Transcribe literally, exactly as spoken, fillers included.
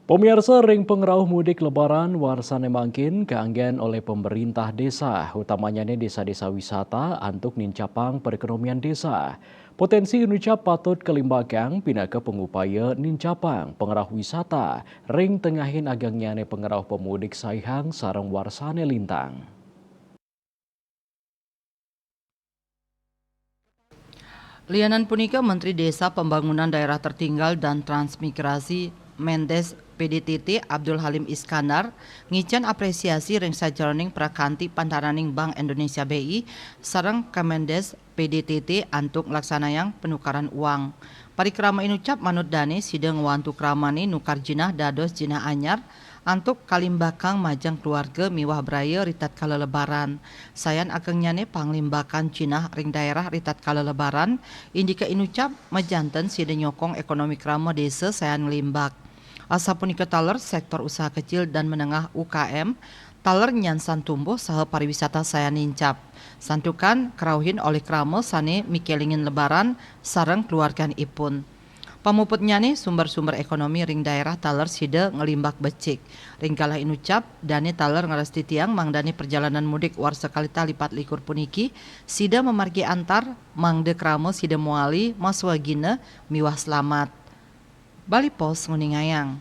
Pemirsa, ring pangrauh mudik Lebaran warsane mangkin kaanggen oleh pemerintah desa, utamanyane desa-desa wisata, antuk nincapang perekonomian desa. Potensi inucap patut kalimbakang pinaka pangupaya nincapang pangrauh wisata ring tengahin agengnyane pangrauh pemudik saihang sareng warsane lintang. Lianan punika, Menteri Desa Pembangunan Daerah Tertinggal dan Transmigrasi, Mendes P D T T, Abdul Halim Iskandar, ngicen apresiasi ring sajeroning prakanti pantaraning Bank Indonesia B I sareng Kemendes P D T T antuk nglaksanayang penukaran uang. Parikrama inucap manut dane sida ngwantu kramane nukar jinah dados jinah anyar antuk kalimbakang majeng keluarga miwah braya ritatkala Lebaran. Sayan agengnyane panglimbakan jinah ring daerah ritatkala Lebaran, indike inucap majanten sida nyokong ekonomi krama desa sayan nglimbak. Asapunika taler sektor usaha kecil dan menengah, U K M, taler nyansan tumbuh saha pariwisata sayan nincap. Santukan krauhin olih krama sane mikelingin Lebaran sareng keluarganipun. Pamuputnyane, sumber-sumber ekonomi ring daerah taler sida nglimbak becik. Ring galah inucap, dane taler ngrastitiang mangdane perjalanan mudik warsa kalih tali pat likur puniki sida mamargi antar, mangda krama sida mawali maswagina miwah slamet. Bali Post nguningayang.